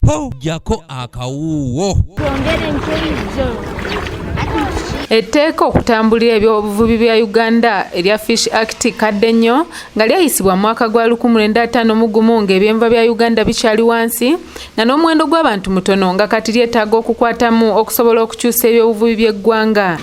Ho, jjako akawuuwo. Twongere enkeizzo. Etteeka okutambulira ebyobuvubi bya Uganda erya Fish Act kadde nnyo nga lyayisibwa mu mwaka gwa 1951 ng'ebyenva bya Uganda bikyali wansi nga n'omuwendo gw'abantu mutono, nga kati lyetaaga okukwatamu okusobola okukyusa ebyobuvubi by'eggwanga.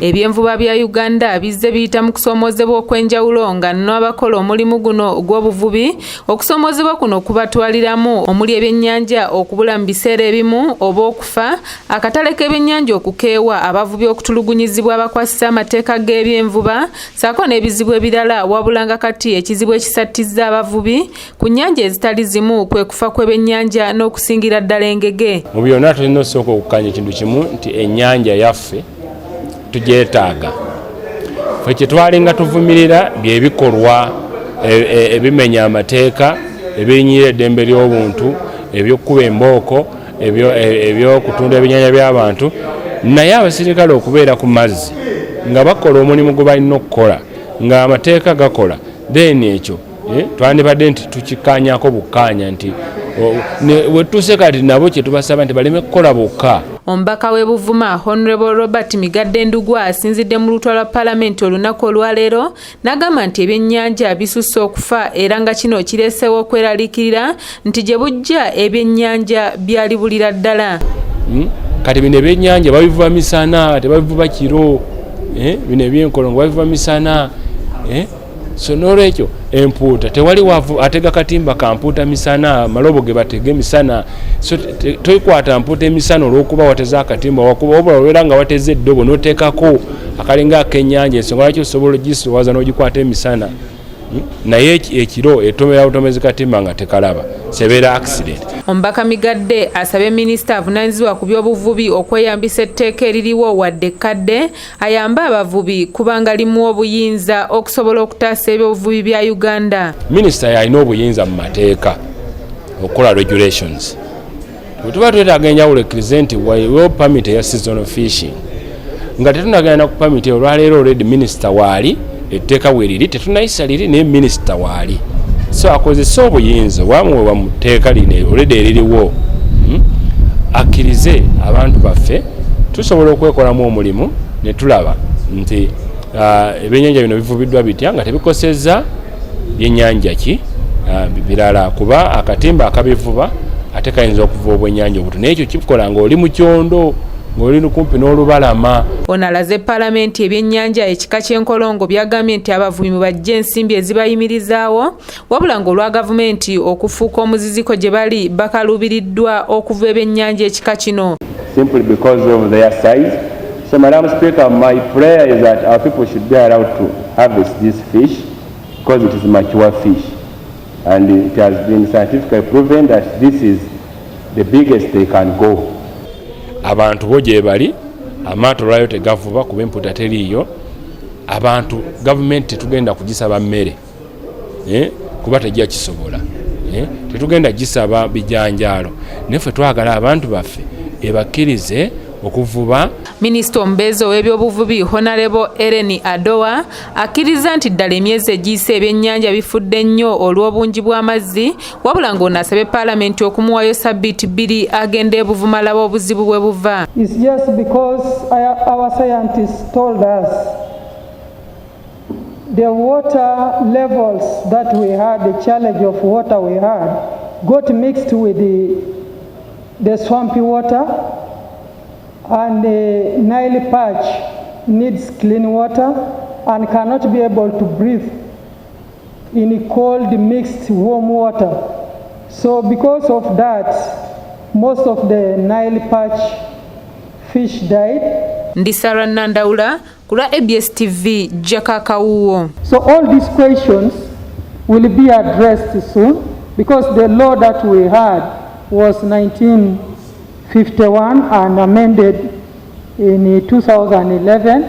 Ebyenvuba bya Uganda bizze biyita mu kusoomoozebwa okw'enjawulo nga n'abakola omulimu guno ogw'obuvubi okusoomoozebwa kuno kubatwaliramu omuli ebyennyanja okubula mu biseera ebimu oba okufa, akatale k'ebyennyanja okukeewa, abavubi okutulugunyizibwa abakwasisa amateeka g'ebyenvuba ssaako n'ebizibu ebirala, wabula nga kati ekizibu ekisattizza abavubi ku nnyanja ezitali zimu kwe kufa kw'ebyennyanja n'okusingira ddala engege. Mu byonna tulina osooka okukkanya ekintu kimu nti ennyanja yaffe tugyetaaga. Ffe kye twalinga tuvumirira byebikolwa ebimenya amateeka, ebirinyirira eddembe ly'obuntu, ebyokukuba embooko, ebyokutunda ebyennyanja by'abantu. Naye abasirikale okubeera ku mazzi nga bakola omulimu gwe balina okukola nga amateeka gakola, then ekyo twandibadde nti tukikkaanyako bukkaanya nti wetuuse kati nabo kye tubasaba nti baleme kukola bokka. Omubaka w'e Buvuma Honorable Robert Migadde Ndugwa asinzidde mu lutwa lwa Palamenti olunaku olwaleero n'agamba nti ebyennyanja bisusse okufa era nga kino kireeseewo okweraliikirira nti gye bujja ebyennyanja byalibulira ddala. Kati bino ebyennyanja babivuba misana, tebabivuba kiro. Bino ebyenkolongo babivuba misana. So n'olwekyo empuuta tewali wavu atega katimba ka mpuuta misana, malobo ge batega emisana. So tokwata mpuuta emisana olw'okuba wateze akatimba, wakuba wabula obeera nga wateze eddobo n'oteekako akalinga ak'ennyanja, ensonga lwaki osobola ogisiwaza n'ogikwata emisana. Naye ekiro etomera butomezi katimba nga tekalaba, sebeera accident. Omubaka Migadde asabye minisita avunaanyizibwa ku by'obuvubi okweyambisa etteeka eririwo wadde ekkadde ayambe abavubi kubanga limuwa obuyinza okusobola okutaasa ebyobuvubi bya Uganda. Minisita yalina obuyinza mu mateeka okukola regulations. Bwe tuba twetaaga enjawulo ekkirize nti waliwo permit eya seasonal fishing nga tetunagenda ku permit. Olwaleero already minisita waali, etteeka bwe riri tetunayisa liri, naye minisita waali, so akozese obuyinza obwamuweebwa mu tteeka lino already eririwo, Akkirize abantu baffe tusobola okwekolamu omulimu ne tulaba nti ebyennyanja bino bivubiddwa bitya nga tebikosezza byennyanja ki birala, kuba akatimba akabivuba ate kayinza okuva obwennyanja obuto, naye ekyo kikola ng'oli mu kyondo, ng'oli kumpi n'olubalama. Ono alaze Paalamenti ebyennyanja ekika ky'enkolongo byagambye nti abavubi mu bajja ensimbi ezibayimirizaawo, wabula ng'olwa gavumenti okufuuka omuziziko gye bali bakaluubiriddwa okuva ebyennyanja ekika kino. Simply because of their size. So, Madam Speaker, my prayer is that our people should be allowed to harvest this fish because it is mature fish. And it has been scientifically proven that this is the biggest they can go. Abantu bo gye bali, amaato lwayo tegavuba kuba emputa teriiyo. Abantu gavumenti tetugenda kugisaba mmere, kuba tejja kisobola. Tetugenda gisaba bijanjaalo, naye ffe twagala abantu baffe ebakkirize okuvuba. Minisita omubeezi ow'ebyobuvubi Honorable Ellen Adoa akkiriza nti ddala emyezi egiyise ebyennyanja bifudde nnyo olw'obungi bw'amazzi, wabula ng'ono asabye Paalamenti okumuwayo sabbiiti 2 agenda ebuvuma laba obuzibu bwe buva. It's just because our scientists told us the water levels that we had, the challenge of water we had, got mixed with the swampy water, and the Nile perch needs clean water and cannot be able to breathe in cold mixed warm water. So because of that, most of the Nile perch fish died. Ndi Sarah Nandawula ku lwa ABS TV, Jakakawuwo. So all these questions will be addressed soon because the law that we had was 1951 and amended in 2011.